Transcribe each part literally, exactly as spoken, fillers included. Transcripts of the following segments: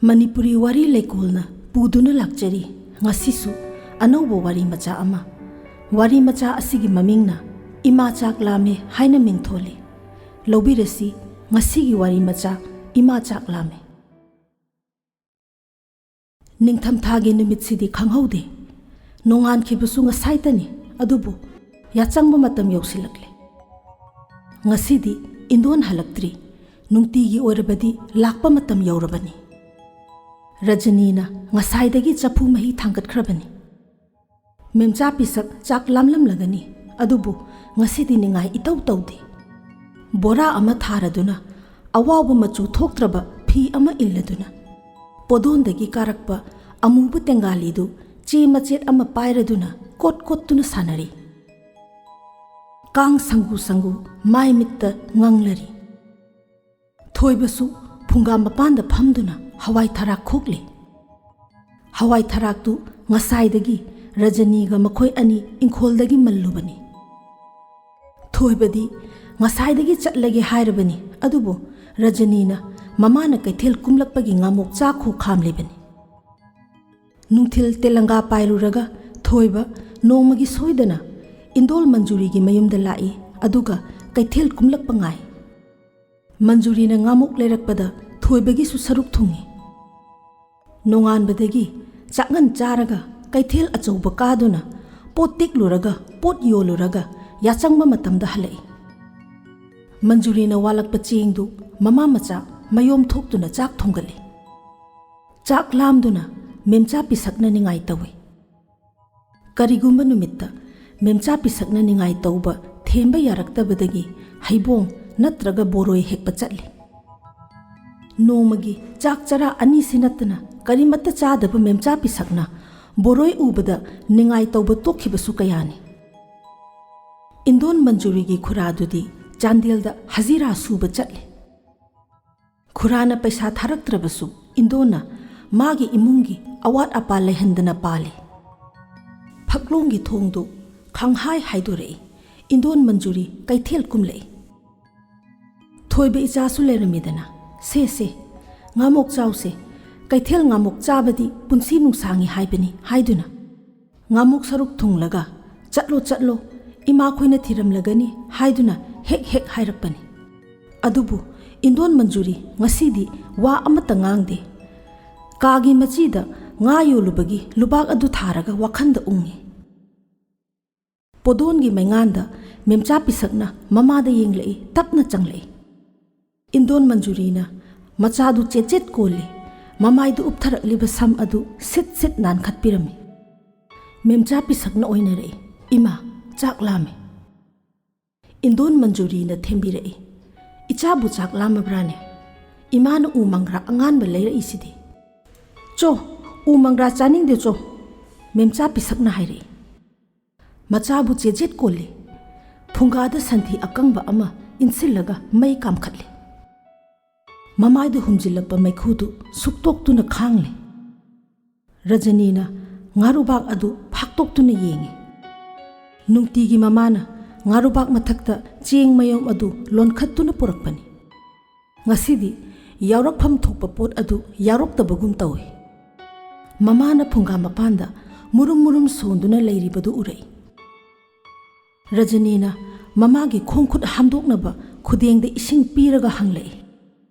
ꯃꯅꯤꯄꯨꯔꯤ ꯋꯥꯔꯤ ꯂꯩꯀꯣꯜꯅ ꯄꯨꯗꯨꯅ ꯂꯥꯛꯆꯔꯤ꯫ ꯉꯁꯤꯁꯨ ꯑꯅꯧꯕ ꯋꯥꯔꯤ ꯃꯆꯥ ꯑꯃ꯫ ꯋꯥꯔꯤ ꯃꯆꯥ ꯑꯁꯤꯒꯤ ꯃꯃꯤꯡꯅ "ꯏꯃꯥ ꯆꯥꯛ ꯂꯥꯝꯃꯦ" ꯍꯥꯏꯅ ꯃꯤꯡꯊꯣꯜꯂꯤ꯫ ꯂꯧꯕꯤꯔꯁꯤ ꯉꯁꯤꯒꯤ ꯋꯥꯔꯤ ꯃꯆꯥ "ꯏꯃꯥ ꯆꯥꯛ ꯂꯥꯝꯃꯦ"꯫ ꯅꯤꯡꯊꯝꯊꯥꯒꯤ ꯅꯨꯃꯤꯠꯁꯤꯗꯤ ꯈꯪꯍꯧꯗꯦ꯫ ꯅꯣꯡꯉꯥꯟꯈꯤꯕꯁꯨ ꯉꯁꯥꯏꯇꯅꯤ, ꯑꯗꯨꯕꯨ ꯌꯥꯆꯪꯕ ꯃꯇꯝ ꯌꯧꯁꯤꯜꯂꯛꯂꯦ꯫ ꯉꯁꯤꯗꯤ ꯏꯟꯗꯣꯟ ꯍꯜꯂꯛꯇ꯭ꯔꯤ꯫ ꯅꯨꯡꯇꯤꯒꯤ ꯑꯣꯏꯔꯕꯗꯤ ꯂꯥꯛꯄ ꯃꯇꯝ ꯌꯧꯔꯕꯅꯤ꯫ ꯔꯖꯅꯤꯅ ꯉꯁꯥꯏꯗꯒꯤ ꯆꯐꯨ ꯃꯍꯤ ꯊꯥꯡꯒꯠꯈ꯭ꯔꯕꯅꯤ꯫ ꯃꯦꯝꯆꯥ ꯄꯤꯁꯛ ꯆꯥꯛ ꯂꯥꯝꯂꯝꯂꯒꯅꯤ, ꯑꯗꯨꯕꯨ ꯉꯁꯤꯗꯤ ꯅꯤꯡꯉꯥꯏ ꯏꯇꯧ ꯇꯧꯗꯦ꯫ ꯕꯣꯔꯥ ꯑꯃ ꯊꯥꯔꯗꯨꯅ, ꯑꯋꯥꯎꯕ ꯃꯆꯨ ꯊꯣꯛꯇ꯭ꯔꯕ ꯐꯤ ꯑꯃ ꯏꯜꯂꯗꯨꯅ, ꯄꯣꯗꯣꯟꯗꯒꯤ ꯀꯥꯔꯛꯄ ꯑꯃꯨꯕ ꯇꯦꯡꯒꯥꯂꯤꯗꯨ ꯆꯦ ꯃꯆꯦꯠ ꯑꯃ ꯄꯥꯏꯔꯗꯨꯅ ꯀꯣꯠ ꯀꯣꯠꯇꯨꯅ ꯁꯥꯟꯅꯔꯤ꯫ ꯀꯥꯡ ꯁꯪꯒꯨ ꯁꯪꯒꯨ ꯃꯥꯏ ꯃꯤꯠꯇ ꯉꯪꯂꯔꯤ꯫ ꯊꯣꯏꯕꯁꯨ ꯐꯨꯡꯒꯥ ꯃꯄꯥꯟꯗ ꯐꯝꯗꯨꯅ ꯍꯋꯥꯏ ꯊꯔꯥꯛ ꯈꯣꯛꯂꯤ꯫ ꯍꯋꯥꯏ ꯊꯔꯥꯛꯇꯨ ꯉꯁꯥꯏꯗꯒꯤ ꯔꯖꯅꯤꯒ ꯃꯈꯣꯏ ꯑꯅꯤ ꯏꯪꯈꯣꯜꯗꯒꯤ ꯃꯜꯂꯨꯕꯅꯤ꯫ ꯊꯣꯏꯕꯗꯤ ꯉꯁꯥꯏꯗꯒꯤ ꯆꯠꯂꯒꯦ ꯍꯥꯏꯔꯕꯅꯤ, ꯑꯗꯨꯕꯨ ꯔꯖꯅꯤꯅ ꯃꯃꯥꯅ ꯀꯩꯊꯦꯜ ꯀꯨꯝꯂꯛꯄꯒꯤ ꯉꯥꯃꯣꯛ ꯆꯥꯈꯣ ꯈꯥꯝꯂꯤꯕꯅꯤ꯫ ꯅꯨꯡꯊꯤꯜ ꯇꯦꯂꯪꯒꯥ ꯄꯥꯏꯔꯨꯔꯒ ꯊꯣꯏꯕ ꯅꯣꯡꯃꯒꯤ ꯁꯣꯏꯗꯅ ꯏꯟꯗꯣꯜ ꯃꯟꯖꯨꯔꯤꯒꯤ ꯃꯌꯨꯝꯗ ꯂꯥꯛꯏ, ꯑꯗꯨꯒ ꯀꯩꯊꯦꯜ ꯀꯨꯝꯂꯛꯄ ꯉꯥꯏ꯫ ꯃꯟꯖꯨꯔꯤꯅ ꯉꯥꯃꯣꯛ ꯂꯩꯔꯛꯄꯗ ꯊꯣꯏꯕꯒꯤꯁꯨ ꯁꯔꯨꯛ ꯊꯨꯡꯏ꯫ ꯅꯣꯡꯉꯥꯟꯕꯗꯒꯤ ꯆꯥꯛꯉꯟ ꯆꯥꯔꯒ ꯀꯩꯊꯦꯜ ꯑꯆꯧꯕ ꯀꯥꯗꯨꯅ ꯄꯣꯠ ꯇꯦꯛꯂꯨꯔꯒ ꯄꯣꯠ ꯌꯣꯜꯂꯨꯔꯒ ꯌꯥꯆꯪꯕ ꯃꯇꯝꯗ ꯍꯜꯂꯛꯏ꯫ ꯃꯟꯖꯨꯔꯤꯅ ꯋꯥꯜꯂꯛꯄ ꯆꯦꯡꯗꯨ ꯃꯃꯥ ꯃꯆꯥ ꯃꯌꯣꯝ ꯊꯣꯛꯇꯨꯅ ꯆꯥꯛ ꯊꯣꯡꯒꯠꯂꯤ꯫ ꯆꯥꯛ ꯂꯥꯝꯗꯨꯅ ꯃꯦꯝꯆꯥ ꯄꯤꯁꯛꯅ ꯅꯤꯡꯉꯥꯏ ꯇꯧꯏ꯫ ꯀꯔꯤꯒꯨꯝꯕ ꯅꯨꯃꯤꯠꯇ ꯃꯦꯝꯆꯥ ꯄꯤꯁꯛꯅ ꯅꯤꯡꯉꯥꯏ ꯇꯧꯕ ꯊꯦꯝꯕ ꯌꯥꯔꯛꯇꯕꯗꯒꯤ ꯍꯩꯕꯣꯡ ꯅꯠꯇ꯭ꯔꯒ ꯕꯣꯔꯣꯏ ꯍꯦꯛꯄ ꯆꯠꯂꯤ꯫ ꯅꯣꯡꯃꯒꯤ ꯆꯥꯛ ꯆꯔꯥ ꯑꯅꯤꯁꯤ ꯅꯠꯇꯅ ꯀꯔꯤꯃꯠꯇ ꯆꯥꯗꯕ ꯃꯦꯝꯆꯥ ꯄꯤꯁꯛꯅ ꯕꯣꯔꯣꯏ ꯎꯕꯗ ꯅꯤꯡꯉꯥꯏ ꯇꯧꯕ ꯇꯣꯛꯈꯤꯕꯁꯨ ꯀꯌꯥꯅꯤ꯫ ꯏꯟꯗꯣꯟ ꯃꯟꯖꯨꯔꯤꯒꯤ ꯈꯨꯔꯥꯗꯨꯗꯤ ꯆꯥꯟꯗꯦꯜꯗ ꯍꯖꯤꯔꯥ ꯁꯨꯕ ꯆꯠꯂꯤ꯫ ꯈꯨꯔꯥꯅ ꯄꯩꯁꯥ ꯊꯥꯔꯛꯇ꯭ꯔꯕꯁꯨ ꯏꯟꯗꯣꯟꯅ ꯃꯥꯒꯤ ꯏꯃꯨꯡꯒꯤ ꯑꯋꯥꯠ ꯑꯄꯥ ꯂꯩꯍꯟꯗꯅ ꯄꯥꯜꯂꯤ꯫ ꯐꯛꯂꯣꯡꯒꯤ ꯊꯣꯡꯗꯨ ꯈꯪꯍꯥꯏ ꯍꯥꯏꯗꯣꯔꯛꯏ꯫ ꯏꯟꯗꯣꯟ ꯃꯟꯖꯨꯔꯤ ꯀꯩꯊꯦꯜ ꯀꯨꯝꯂꯛꯏ꯫ "ꯊꯣꯏꯕ ꯏꯆꯥꯁꯨ ꯂꯩꯔꯝꯃꯤꯗꯅ꯫ ꯁꯦ, ꯁꯦ, ꯉꯥꯃꯣꯛ ꯆꯥꯎꯁꯦ꯫ "ꯀꯩꯊꯦꯜ ꯉꯥꯃꯨꯛ ꯆꯥꯕꯗꯤ ꯄꯨꯟꯁꯤ ꯅꯨꯡꯁꯥꯡꯉꯤ ꯍꯥꯏꯕꯅꯤ" ꯍꯥꯏꯗꯨꯅ, ꯉꯥꯃꯨꯛ ꯁꯔꯨꯛ ꯊꯨꯡꯂꯒ "ꯆꯠꯂꯣ, ꯆꯠꯂꯣ, ꯏꯃꯥꯈꯣꯏꯅ ꯊꯤꯔꯝꯂꯒꯅꯤ" ꯍꯥꯏꯗꯨꯅ ꯍꯦꯛ ꯍꯦꯛ ꯍꯥꯏꯔꯛꯄꯅꯤ꯫ ꯑꯗꯨꯕꯨ ꯏꯟꯗꯣꯟ ꯃꯟꯖꯨꯔꯤ ꯉꯁꯤꯗꯤ ꯋꯥ ꯑꯃꯠꯇ ꯉꯥꯡꯗꯦ꯫ ꯀꯥꯒꯤ ꯃꯆꯤꯗ ꯉꯥ ꯌꯣꯜꯂꯨꯕꯒꯤ ꯂꯨꯕꯥꯛ ꯑꯗꯨ ꯊꯥꯔꯒ ꯋꯥꯈꯟꯗ ꯎꯡꯉꯤ꯫ ꯄꯣꯗꯣꯟꯒꯤ ꯃꯩꯉꯥꯟꯗ ꯃꯦꯝꯆꯥ ꯄꯤꯁꯛꯅ ꯃꯃꯥꯗ ꯌꯦꯡꯂꯛꯏ, ꯇꯞꯅ ꯆꯪꯂꯛꯏ꯫ ꯏꯟꯗꯣꯟ ꯃꯟꯖꯨꯔꯤꯅ ꯃꯆꯥꯗꯨ ꯆꯦꯠ ꯆꯦꯠ ꯀꯣꯜꯂꯤ꯫ ꯃꯃꯥꯏꯗ ꯎꯞꯊꯔꯛꯂꯤꯕ ꯁꯝ ꯑꯗꯨ ꯁꯤꯠ ꯁꯤꯠ ꯅꯥꯟꯈꯠꯄꯤꯔꯝꯃꯤ꯫ ꯃꯦꯝꯆꯥ ꯄꯤꯁꯛꯅ ꯑꯣꯏꯅꯔꯛꯏ, "ꯏꯃꯥ, ꯆꯥꯛ ꯂꯥꯝꯃꯤ꯫" ꯏꯟꯗꯣꯟ ꯃꯟꯖꯨꯔꯤꯅ ꯊꯦꯝꯕꯤꯔꯛꯏ, "ꯏꯆꯥꯕꯨ ꯆꯥꯛ ꯂꯥꯝꯃꯕ꯭ꯔꯥꯅꯦ? ꯏꯃꯥꯅ ꯎ ꯃꯪꯒ꯭ꯔꯥ ꯑꯉꯥꯟꯕ ꯂꯩꯔꯛꯏꯁꯤꯗꯤ꯫" "ꯆꯣ, ꯎ ꯃꯪꯒ꯭ꯔꯥ ꯆꯥꯅꯤꯡꯗꯦ ꯆꯣ," ꯃꯦꯝꯆꯥ ꯄꯤꯁꯛꯅ ꯍꯥꯏꯔꯛꯏ꯫ ꯃꯆꯥꯕꯨ ꯆꯦꯖꯦꯠ ꯀꯣꯜꯂꯤ꯫ ꯐꯨꯡꯒꯥꯗ ꯁꯟꯊꯤ ꯑꯀꯪꯕ ꯑꯃ ꯏꯟꯁꯤꯜꯂꯒ ꯃꯩ ꯀꯥꯝꯈꯠꯂꯤ꯫ ꯃꯃꯥꯏꯗ ꯍꯨꯝꯖꯤꯜꯂꯛꯄ ꯃꯩꯈꯨꯗꯨ ꯁꯨꯛꯇꯣꯛꯇꯨꯅ ꯈꯥꯡꯂꯤ꯫ ꯔꯖꯅꯤꯅ ꯉꯥꯔꯨꯕꯥꯛ ꯑꯗꯨ ꯐꯥꯛꯇꯣꯛꯇꯨꯅ ꯌꯦꯡꯉꯤ꯫ ꯅꯨꯡꯇꯤꯒꯤ ꯃꯃꯥꯅ ꯉꯥꯔꯨꯕꯥꯛ ꯃꯊꯛꯇ ꯆꯦꯡ ꯃꯌꯣꯝ ꯑꯗꯨ ꯂꯣꯟꯈꯠꯇꯨꯅ ꯄꯨꯔꯛꯄꯅꯤ꯫ ꯉꯁꯤꯗꯤ ꯌꯥꯎꯔꯛꯐꯝ ꯊꯣꯛꯄ ꯄꯣꯠ ꯑꯗꯨ ꯌꯥꯎꯔꯛꯇꯕꯒꯨꯝ ꯇꯧꯏ꯫ ꯃꯃꯥꯅ ꯐꯨꯡꯒꯥ ꯃꯄꯥꯟꯗ ꯃꯨꯔꯨꯝ ꯃꯨꯔꯨꯝ ꯁꯣꯟꯗꯨꯅ ꯂꯩꯔꯤꯕꯗꯨ ꯎꯔꯛꯏ꯫ ꯔꯖꯅꯤꯅ ꯃꯃꯥꯒꯤ ꯈꯣꯡ ꯈꯨꯠ ꯍꯥꯝꯗꯣꯛꯅꯕ ꯈꯨꯗꯦꯡꯗ ꯏꯁꯤꯡ ꯄꯤꯔꯒ ꯍꯪꯂꯛꯏ,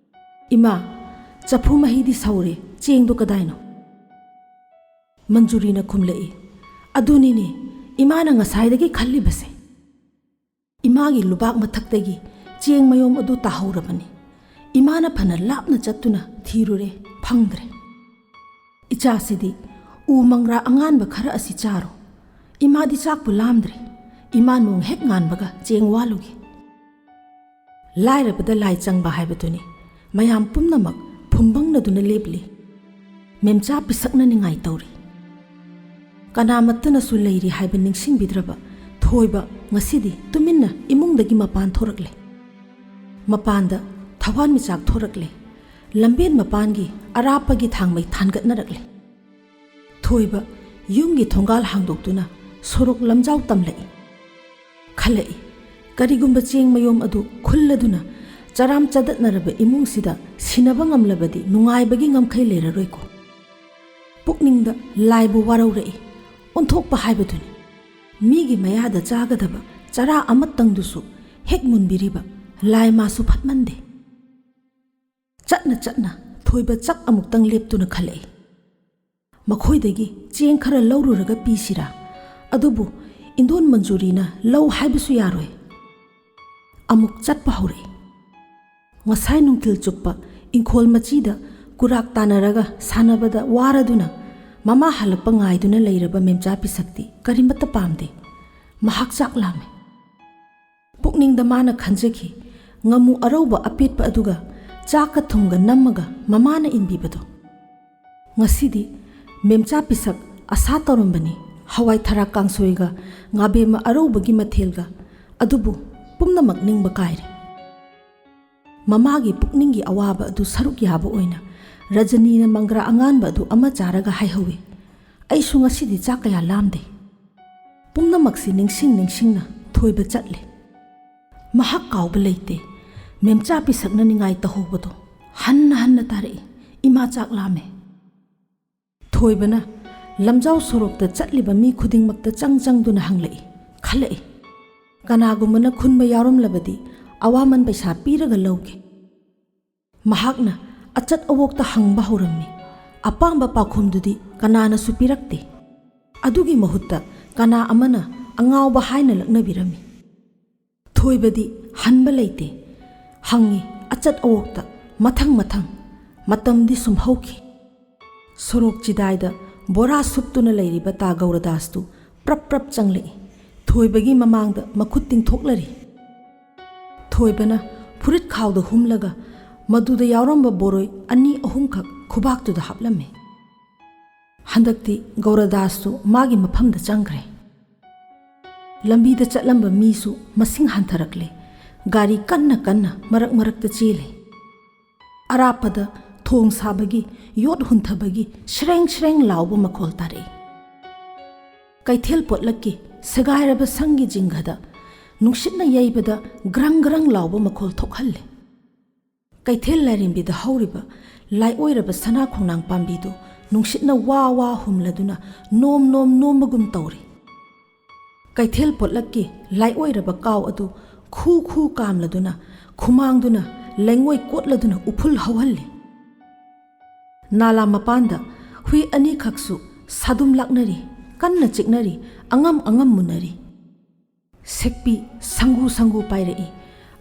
"ꯏꯃꯥ, ꯆꯐꯨ ꯃꯍꯤꯗꯤ ꯁꯧꯔꯦ, ꯆꯦꯡꯗꯣ ꯀꯗꯥꯏꯅꯣ?" ꯃꯟꯖꯨꯔꯤꯅ ꯈꯨꯝꯂꯛꯏ, "ꯑꯗꯨꯅꯤꯅꯦ ꯏꯃꯥꯅ ꯉꯁꯥꯏꯗꯒꯤ ꯈꯜꯂꯤꯕꯁꯦ꯫ ꯏꯃꯥꯒꯤ ꯂꯨꯕꯥꯛ ꯃꯊꯛꯇꯒꯤ ꯆꯦꯡ ꯃꯌꯣꯝ ꯑꯗꯨ ꯇꯥꯍꯧꯔꯕꯅꯤ꯫ ꯏꯃꯥꯅ ꯐꯅ ꯂꯥꯞꯅ ꯆꯠꯇꯨꯅ ꯊꯤꯔꯨꯔꯦ, ꯐꯪꯗ꯭ꯔꯦ꯫ ꯏꯆꯥꯁꯤꯗꯤ ꯎ ꯃꯪꯒ꯭ꯔꯥ ꯑꯉꯥꯟꯕ ꯈꯔ ꯑꯁꯤ ꯆꯥꯔꯣ꯫ ꯏꯃꯥꯗꯤ ꯆꯥꯛꯄꯨ ꯂꯥꯝꯗ꯭ꯔꯦ꯫ ꯏꯃꯥ ꯅꯣꯡ ꯍꯦꯛ ꯉꯥꯟꯕꯒ ꯆꯦꯡ ꯋꯥꯜꯂꯨꯒꯦ꯫" ꯂꯥꯏꯔꯕꯗ ꯂꯥꯏ ꯆꯪꯕ ꯍꯥꯏꯕꯗꯨꯅꯤ꯫ ꯃꯌꯥꯝ ꯄꯨꯝꯅꯃꯛ ꯐꯨꯝꯕꯪꯅꯗꯨꯅ ꯂꯦꯞꯂꯤ꯫ ꯃꯦꯝꯆꯥ ꯄꯤꯁꯛꯅ ꯅꯤꯡꯉꯥꯏ ꯇꯧꯔꯤ꯫ ꯀꯅꯥꯃꯠꯇꯅꯁꯨ ꯂꯩꯔꯤ ꯍꯥꯏꯕ ꯅꯤꯡꯁꯤꯡꯕꯤꯗ꯭ꯔꯕ ꯊꯣꯏꯕ ꯉꯁꯤꯗꯤ ꯇꯨꯃꯤꯟꯅ ꯏꯃꯨꯡꯗꯒꯤ ꯃꯄꯥꯟ ꯊꯣꯔꯛꯂꯦ꯫ ꯃꯄꯥꯟꯗ ꯊꯋꯥꯟꯃꯤꯆꯥꯛ ꯊꯣꯔꯛꯂꯦ꯫ ꯂꯝꯕꯦꯟ ꯃꯄꯥꯟꯒꯤ ꯑꯔꯥꯞꯄꯒꯤ ꯊꯥꯡꯃꯩ ꯊꯥꯟꯒꯠꯅꯔꯛꯂꯦ꯫ ꯊꯣꯏꯕ ꯌꯨꯝꯒꯤ ꯊꯣꯡꯒꯥꯜ ꯍꯥꯡꯗꯣꯛꯇꯨꯅ ꯁꯣꯔꯣꯛ ꯂꯝꯖꯥꯎ ꯇꯝꯂꯛꯏ꯫ ꯈꯜꯂꯛꯏ, ꯀꯔꯤꯒꯨꯝꯕ ꯆꯦꯡ ꯃꯌꯣꯝ ꯑꯗꯨ ꯈꯨꯜꯂꯗꯨꯅ ꯆꯔꯥꯝ ꯆꯗꯠꯅꯔꯕ ꯏꯃꯨꯡꯁꯤꯗ ꯁꯤꯟꯅꯕ ꯉꯝꯂꯕꯗꯤ ꯅꯨꯡꯉꯥꯏꯕꯒꯤ ꯉꯝꯈꯩ ꯂꯩꯔꯔꯣꯏꯀꯣ꯫ ꯄꯨꯛꯅꯤꯡꯗ ꯂꯥꯏꯕꯨ ꯋꯥꯔꯧꯔꯛꯏ꯫ ꯑꯣꯟꯊꯣꯛꯄ ꯍꯥꯏꯕꯗꯨꯅꯤ꯫ ꯃꯤꯒꯤ ꯃꯌꯥꯗ ꯆꯥꯒꯗꯕ ꯆꯔꯥ ꯑꯃꯇꯪꯗꯨꯁꯨ ꯍꯦꯛ ꯃꯨꯟꯕꯤꯔꯤꯕ ꯂꯥꯏ ꯃꯥꯁꯨ ꯐꯠꯃꯟꯗꯦ꯫ ꯆꯠꯅ ꯆꯠꯅ ꯊꯣꯏꯕ ꯆꯥꯛ ꯑꯃꯨꯛꯇꯪ ꯂꯦꯞꯇꯨꯅ ꯈꯜꯂꯛꯏ꯫ ꯃꯈꯣꯏꯗꯒꯤ ꯆꯦꯡ ꯈꯔ ꯂꯧꯔꯨꯔꯒ ꯄꯤꯁꯤꯔꯥ? ꯑꯗꯨꯕꯨ ꯏꯟꯗꯣꯟ ꯃꯟꯖꯨꯔꯤꯅ ꯂꯧ ꯍꯥꯏꯕꯁꯨ ꯌꯥꯔꯣꯏ꯫ ꯑꯃꯨꯛ ꯆꯠꯄ ꯍꯧꯔꯛꯏ꯫ ꯉꯁꯥꯏ ꯅꯨꯡꯊꯤꯜ ꯆꯨꯞꯄ ꯏꯪꯈꯣꯜ ꯃꯆꯤꯗ ꯀꯨꯔꯥꯛ ꯇꯥꯟꯅꯔꯒ ꯁꯥꯟꯅꯕꯗ ꯋꯥꯔꯗꯨꯅ ꯃꯃꯥ ꯍꯜꯂꯛꯄ ꯉꯥꯏꯗꯨꯅ ꯂꯩꯔꯕ ꯃꯦꯝꯆꯥ ꯄꯤꯁꯛꯇꯤ ꯀꯔꯤꯃꯠꯇ ꯄꯥꯝꯗꯦ꯫ ꯃꯍꯥꯛ ꯆꯥꯛ ꯂꯥꯝꯃꯤ꯫ ꯄꯨꯛꯅꯤꯡꯗ ꯃꯥꯅ ꯈꯟꯖꯈꯤ, ꯉꯥꯃꯨ ꯑꯔꯧꯕ ꯑꯄꯦꯠꯄ ꯑꯗꯨꯒ ꯆꯥꯛꯀ ꯊꯨꯝꯒ ꯅꯝꯃꯒ ꯃꯃꯥꯅ ꯏꯟꯕꯤꯕꯗꯣ꯫ ꯉꯁꯤꯗꯤ ꯃꯦꯝꯆꯥ ꯄꯤꯁꯛ ꯑꯁꯥ ꯇꯧꯔꯝꯕꯅꯤ, ꯍꯋꯥꯏ ꯊꯔꯥꯛ ꯀꯥꯡꯁꯣꯏꯒ ꯉꯥꯕꯦꯝꯃ ꯑꯔꯧꯕꯒꯤ ꯃꯊꯦꯜꯒ꯫ ꯑꯗꯨꯕꯨ ꯄꯨꯝꯅꯃꯛ ꯅꯤꯡꯕ ꯀꯥꯏꯔꯦ꯫ ꯃꯃꯥꯒꯤ ꯄꯨꯛꯅꯤꯡꯒꯤ ꯑꯋꯥꯕ ꯑꯗꯨ ꯁꯔꯨꯛ ꯌꯥꯕ ꯑꯣꯏꯅ ꯔꯖꯅꯤꯅ ꯃꯪꯒ꯭ꯔꯥ ꯑꯉꯥꯟꯕ ꯑꯗꯨ ꯑꯃ ꯆꯥꯔꯒ ꯍꯥꯏꯍꯧꯏ, "ꯑꯩꯁꯨ ꯉꯁꯤꯗꯤ ꯆꯥꯛ ꯀꯌꯥ ꯂꯥꯝꯗꯦ꯫" ꯄꯨꯝꯅꯃꯛꯁꯤ ꯅꯤꯡꯁꯤꯡ ꯅꯤꯡꯁꯤꯡꯅ ꯊꯣꯏꯕ ꯆꯠꯂꯦ꯫ ꯃꯍꯥꯛ ꯀꯥꯎꯕ ꯂꯩꯇꯦ꯫ ꯃꯦꯝꯆꯥ ꯄꯤꯁꯛꯅ ꯅꯤꯡꯉꯥꯏ ꯇꯧꯍꯧꯕꯗꯣ ꯍꯟꯅ ꯍꯟꯅ ꯇꯥꯔꯛꯏ, "ꯏꯃꯥ ꯆꯥꯛ ꯂꯥꯝꯃꯦ꯫" ꯊꯣꯏꯕꯅ ꯂꯝꯖꯥꯎ ꯁꯣꯔꯣꯛꯇ ꯆꯠꯂꯤꯕ ꯃꯤ ꯈꯨꯗꯤꯡꯃꯛꯇ ꯆꯪ ꯆꯪꯗꯨꯅ ꯍꯪꯂꯛꯏ, ꯈꯜꯂꯛꯏ꯫ ꯀꯅꯥꯒꯨꯝꯕꯅ ꯈꯨꯟꯕ ꯌꯥꯎꯔꯝꯂꯕꯗꯤ ꯑꯋꯥꯃꯟ ꯄꯩꯁꯥ ꯄꯤꯔꯒ ꯂꯧꯒꯦ꯫ ꯃꯍꯥꯛꯅ ꯑꯆꯠ ꯑꯋꯣꯛꯇ ꯍꯪꯕ ꯍꯧꯔꯝꯃꯤ꯫ ꯑꯄꯥꯝꯕ ꯄꯥꯎꯈꯨꯝꯗꯨꯗꯤ ꯀꯅꯥꯅꯁꯨ ꯄꯤꯔꯛꯇꯦ꯫ ꯑꯗꯨꯒꯤ ꯃꯍꯨꯠꯇ ꯀꯅꯥ ꯑꯃꯅ ꯑꯉꯥꯎꯕ ꯍꯥꯏꯅ ꯂꯛꯅꯕꯤꯔꯝꯃꯤ꯫ ꯊꯣꯏꯕꯗꯤ ꯍꯟꯕ ꯂꯩꯇꯦ꯫ ꯍꯪꯉꯤ ꯑꯆꯠ ꯑꯋꯣꯛꯇ, ꯃꯊꯪ ꯃꯊꯪ꯫ ꯃꯇꯝꯗꯤ ꯁꯨꯝ ꯍꯧꯈꯤ꯫ ꯁꯣꯔꯣꯛ ꯆꯤꯗꯥꯏꯗ ꯕꯣꯔꯥ ꯁꯨꯞꯇꯨꯅ ꯂꯩꯔꯤꯕ ꯇꯥ ꯒꯧꯔꯗꯥꯁꯇꯨ ꯄ꯭ꯔꯞ ꯄ꯭ꯔꯞ ꯆꯪꯂꯛꯏ꯫ ꯊꯣꯏꯕꯒꯤ ꯃꯃꯥꯡꯗ ꯃꯈꯨꯠ ꯇꯤꯡꯊꯣꯛꯂꯔꯤ꯫ ꯊꯣꯏꯕꯅ ꯐꯨꯔꯤꯠ ꯈꯥꯎꯗ ꯍꯨꯝꯂꯒ ꯃꯗꯨꯗ ꯌꯥꯎꯔꯝꯕ ꯕꯣꯔꯣꯏ ꯑꯅꯤ ꯑꯍꯨꯝꯈꯛ ꯈꯨꯕꯥꯛꯇꯨꯗ ꯍꯥꯞꯂꯝꯃꯤ꯫ ꯍꯟꯗꯛꯇꯤ ꯒꯧꯔꯗꯥꯁꯇꯨ ꯃꯥꯒꯤ ꯃꯐꯝꯗ ꯆꯪꯈ꯭ꯔꯦ꯫ ꯂꯝꯕꯤꯗ ꯆꯠꯂꯝꯕ ꯃꯤꯁꯨ ꯃꯁꯤꯡ ꯍꯟꯊꯔꯛꯂꯦ꯫ ꯒꯥꯔꯤ ꯀꯟꯅ ꯀꯟꯅ ꯃꯔꯛ ꯃꯔꯛꯇ ꯆꯦꯜꯂꯤ꯫ ꯑꯔꯥꯞꯄꯗ ꯊꯣꯡ ꯁꯥꯕꯒꯤ, ꯌꯣꯠ ꯍꯨꯟꯊꯕꯒꯤ ꯁ꯭ꯔꯦꯡ ꯁ꯭ꯔꯦꯡ ꯂꯥꯎꯕ ꯃꯈꯣꯜ ꯇꯥꯔꯛꯏ꯫ ꯀꯩꯊꯦꯜ ꯄꯣꯠꯂꯛꯀꯤ ꯁꯦꯒꯥꯏꯔꯕ ꯁꯪꯒꯤ ꯖꯤꯡꯒꯗ ꯅꯨꯡꯁꯤꯠꯅ ꯌꯩꯕꯗ ꯒ꯭ꯔꯪ ꯒ꯭ꯔꯪ ꯂꯥꯎꯕ ꯃꯈꯣꯜ ꯊꯣꯛꯍꯜꯂꯤ꯫ ꯀꯩꯊꯦꯜ ꯂꯥꯏꯔꯦꯝꯕꯤꯗ ꯍꯧꯔꯤꯕ ꯂꯥꯏꯑꯣꯏꯔꯕ ꯁꯅꯥ ꯈꯣꯡꯅꯥꯡ ꯄꯥꯝꯕꯤꯗꯨ ꯅꯨꯡꯁꯤꯠꯅ ꯋꯥ ꯋꯥ ꯍꯨꯝꯂꯗꯨꯅ ꯅꯣꯝ ꯅꯣꯝ ꯅꯣꯝꯕꯒꯨꯝ ꯇꯧꯔꯤ꯫ ꯀꯩꯊꯦꯜ ꯄꯣꯠꯂꯛꯀꯤ ꯂꯥꯏꯑꯣꯏꯔꯕ ꯀꯥꯎ ꯑꯗꯨ ꯈꯨ ꯈꯨ ꯀꯥꯝꯂꯗꯨꯅ, ꯈꯨꯃꯥꯡꯗꯨꯅ ꯂꯩꯉꯣꯏ ꯀꯣꯠꯂꯗꯨꯅ ꯎꯐꯨꯜ ꯍꯧꯍꯜꯂꯤ꯫ ꯅꯥꯂꯥ ꯃꯄꯥꯟꯗ ꯍꯨꯏ ꯑꯅꯤꯈꯛꯁꯨ ꯁꯥꯗꯨꯝ ꯂꯥꯛꯅꯔꯤ, ꯀꯟꯅ ꯆꯤꯛꯅꯔꯤ, ꯑꯉꯝ ꯑꯉꯝ ꯃꯨꯟꯅꯔꯤ꯫ ꯁꯦꯛꯄꯤ ꯁꯪꯒꯨ ꯁꯪꯒꯨ ꯄꯥꯏꯔꯛꯏ꯫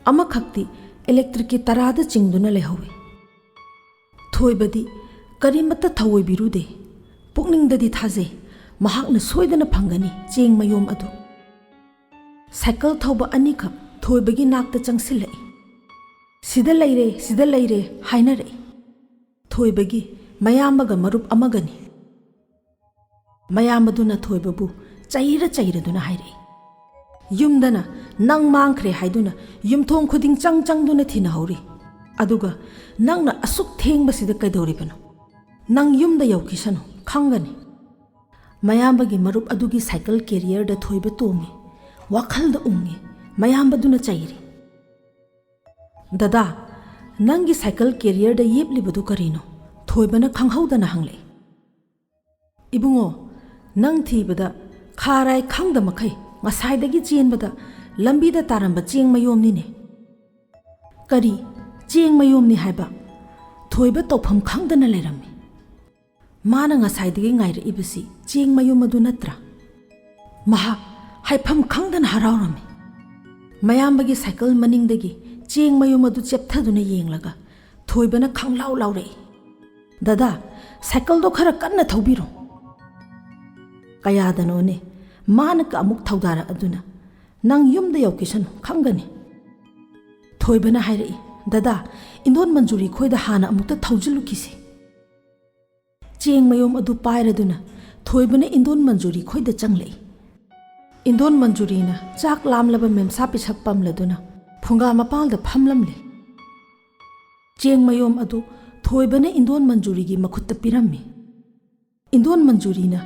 ꯑꯃꯈꯛꯇꯤ ꯏꯂꯦꯛꯇ꯭ꯔꯤꯛꯀꯤ ꯇꯔꯥꯗ ꯆꯤꯡꯗꯨꯅ ꯂꯩꯍꯧꯏ꯫ ꯊꯣꯏꯕꯗꯤ ꯀꯔꯤꯃꯠꯇ ꯊꯧꯑꯣꯏꯕꯤꯔꯨꯗꯦ꯫ ꯄꯨꯛꯅꯤꯡꯗꯗꯤ ꯊꯥꯖꯩ, ꯃꯍꯥꯛꯅ ꯁꯣꯏꯗꯅ ꯐꯪꯒꯅꯤ ꯆꯦꯡ ꯃꯌꯣꯝ ꯑꯗꯨ꯫ ꯁꯥꯏꯀꯜ ꯊꯧꯕ ꯑꯅꯤꯈꯛ ꯊꯣꯏꯕꯒꯤ ꯅꯥꯛꯇ ꯆꯪꯁꯤꯜꯂꯛꯏ꯫ "ꯁꯤꯗ ꯂꯩꯔꯦ, ꯁꯤꯗ ꯂꯩꯔꯦ" ꯍꯥꯏꯅꯔꯛꯏ꯫ ꯊꯣꯏꯕꯒꯤ ꯃꯌꯥꯝꯕꯒ ꯃꯔꯨꯞ ꯑꯃꯒꯅꯤ꯫ ꯃꯌꯥꯝꯕꯗꯨꯅ ꯊꯣꯏꯕꯕꯨ ꯆꯩꯔ ꯆꯩꯔꯗꯨꯅ ꯍꯥꯏꯔꯛꯏ, "ꯌꯨꯝꯗꯅ ꯅꯪ ꯃꯥꯡꯈ꯭ꯔꯦ ꯍꯥꯏꯗꯨꯅ ꯌꯨꯝꯊꯣꯡ ꯈꯨꯗꯤꯡ ꯆꯪ ꯆꯪꯗꯨꯅ ꯊꯤꯅꯍꯧꯔꯤ꯫ ꯑꯗꯨꯒ ꯅꯪꯅ ꯑꯁꯨꯛ ꯊꯦꯡꯕꯁꯤꯗ ꯀꯩꯗꯧꯔꯤꯕꯅꯣ? ꯅꯪ ꯌꯨꯝꯗ ꯌꯧꯈꯤꯁꯅꯨ, ꯈꯪꯒꯅꯤ"꯫ ꯃꯌꯥꯝꯕꯒꯤ ꯃꯔꯨꯞ ꯑꯗꯨꯒꯤ ꯁꯥꯏꯀꯜ ꯀꯦꯔꯤꯌꯔꯗ ꯊꯣꯏꯕ ꯇꯣꯡꯏ꯫ ꯋꯥꯈꯜꯗ ꯎꯡꯏ꯫ ꯃꯌꯥꯝꯕꯗꯨꯅ ꯆꯩꯔꯤ, "ꯗꯗꯥ, ꯅꯪꯒꯤ ꯁꯥꯏꯀꯜ ꯀꯦꯔꯤꯌꯔꯗ ꯌꯦꯞꯂꯤꯕꯗꯨ ꯀꯔꯤꯅꯣ?" ꯊꯣꯏꯕꯅ ꯈꯪꯍꯧꯗꯅ ꯍꯪꯂꯛꯏ꯫ "ꯏꯕꯨꯡꯉꯣ, ꯅꯪ ꯊꯤꯕꯗ ꯈꯥꯔꯥꯏ ꯈꯪꯗ ꯃꯈꯩ ꯉꯁꯥꯏꯗꯒꯤ ꯆꯦꯟꯕꯗ ꯂꯝꯕꯤꯗ ꯇꯥꯔꯝꯕ ꯆꯦꯡ ꯃꯌꯣꯝꯅꯤꯅꯦ"꯫ "ꯀꯔꯤ? ꯆꯦꯡ ꯃꯌꯣꯝꯅꯤ ꯍꯥꯏꯕ?" ꯊꯣꯏꯕ ꯇꯧꯐꯝ ꯈꯪꯗꯅ ꯂꯩꯔꯝꯃꯤ꯫ ꯃꯥꯅ ꯉꯁꯥꯏꯗꯒꯤ ꯉꯥꯏꯔꯛꯏꯕꯁꯤ ꯆꯦꯡ ꯃꯌꯣꯝ ꯑꯗꯨ ꯅꯠꯇ꯭ꯔꯥ? ꯃꯍꯥꯛ ꯍꯥꯏꯐꯝ ꯈꯪꯗꯅ ꯍꯔꯥꯎꯔꯝꯃꯤ꯫ ꯃꯌꯥꯝꯕꯒꯤ ꯁꯥꯏꯀꯜ ꯃꯅꯤꯡꯗꯒꯤ ꯆꯦꯡ ꯃꯌꯣꯝ ꯑꯗꯨ ꯆꯦꯞꯊꯗꯨꯅ ꯌꯦꯡꯂꯒ ꯊꯣꯏꯕꯅ ꯈꯪꯂꯥꯎ ꯂꯥꯎꯔꯛꯏ, "ꯗꯗꯥ, ꯁꯥꯏꯀꯜꯗꯣ ꯈꯔ ꯀꯟꯅ ꯊꯧꯕꯤꯔꯣ"꯫ ꯀꯌꯥꯗꯅꯣꯅꯦ, ꯃꯥꯅ ꯀ ꯑꯃꯨꯛ ꯊꯧꯗꯥꯔꯛꯑꯗꯨꯅ, "ꯅꯪ ꯌꯨꯝꯗ ꯌꯧꯈꯤꯁꯅꯨ, ꯈꯪꯒꯅꯤ"꯫ ꯊꯣꯏꯕꯅ ꯍꯥꯏꯔꯛꯏ, "ꯗꯗꯥ, ꯏꯟꯗꯣꯟ ꯃꯟꯖꯨꯔꯤ ꯈꯣꯏꯗ ꯍꯥꯟꯅ ꯑꯃꯨꯛꯇ ꯊꯧꯖꯤꯜꯂꯨꯈꯤꯁꯤ"꯫ ꯆꯦꯡ ꯃꯌꯣꯝ ꯑꯗꯨ ꯄꯥꯏꯔꯗꯨꯅ ꯊꯣꯏꯕꯅ ꯏꯟꯗꯣꯟ ꯃꯟꯖꯨꯔꯤ ꯈꯣꯏꯗ ꯆꯪꯂꯛꯏ꯫ ꯏꯟꯗꯣꯟ ꯃꯟꯖꯨꯔꯤꯅ ꯆꯥꯛ ꯂꯥꯝꯂꯕ ꯃꯦꯝꯁꯥ ꯄꯤꯁꯛ ꯄꯝꯂꯗꯨꯅ ꯐꯨꯡꯒꯥ ꯃꯄꯥꯜꯗ ꯐꯝꯂꯝꯂꯤ꯫ ꯆꯦꯡ ꯃꯌꯣꯝ ꯑꯗꯨ ꯊꯣꯏꯕꯅ ꯏꯟꯗꯣꯟ ꯃꯟꯖꯨꯔꯤꯒꯤ ꯃꯈꯨꯠꯇ ꯄꯤꯔꯝꯃꯤ꯫ ꯏꯟꯗꯣꯟ ꯃꯟꯖꯨꯔꯤꯅ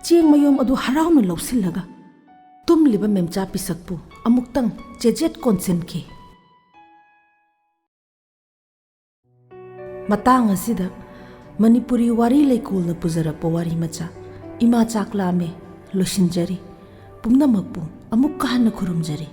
ꯆꯦꯡ ꯃꯌꯣꯝ ꯑꯗꯨ ꯍꯔꯥꯎꯅ ꯂꯧꯁꯤꯜꯂꯒ ꯇꯨꯝꯂꯤꯕ ꯃꯦꯝꯆꯥ ꯄꯤꯁꯛꯄꯨ ꯑꯃꯨꯛꯇꯪ ꯆꯦꯖꯦꯠ ꯀꯣꯟꯁꯤꯟꯈꯤ꯫ ꯃꯇꯥꯡ ꯑꯁꯤꯗ ꯃꯅꯤꯄꯨꯔꯤ ꯋꯥꯔꯤ ꯂꯩꯀꯣꯜꯅ ꯄꯨꯖꯔꯛꯄ ꯋꯥꯔꯤ ꯃꯆꯥ "ꯏꯃꯥ ꯆꯥꯛ ꯂꯥꯝꯃꯦ" ꯂꯣꯏꯁꯤꯟꯖꯔꯤ꯫ ꯄꯨꯝꯅꯃꯛꯄꯨ ꯑꯃꯨꯛꯀ ꯍꯟꯅ ꯈꯨꯔꯨꯝꯖꯔꯤ꯫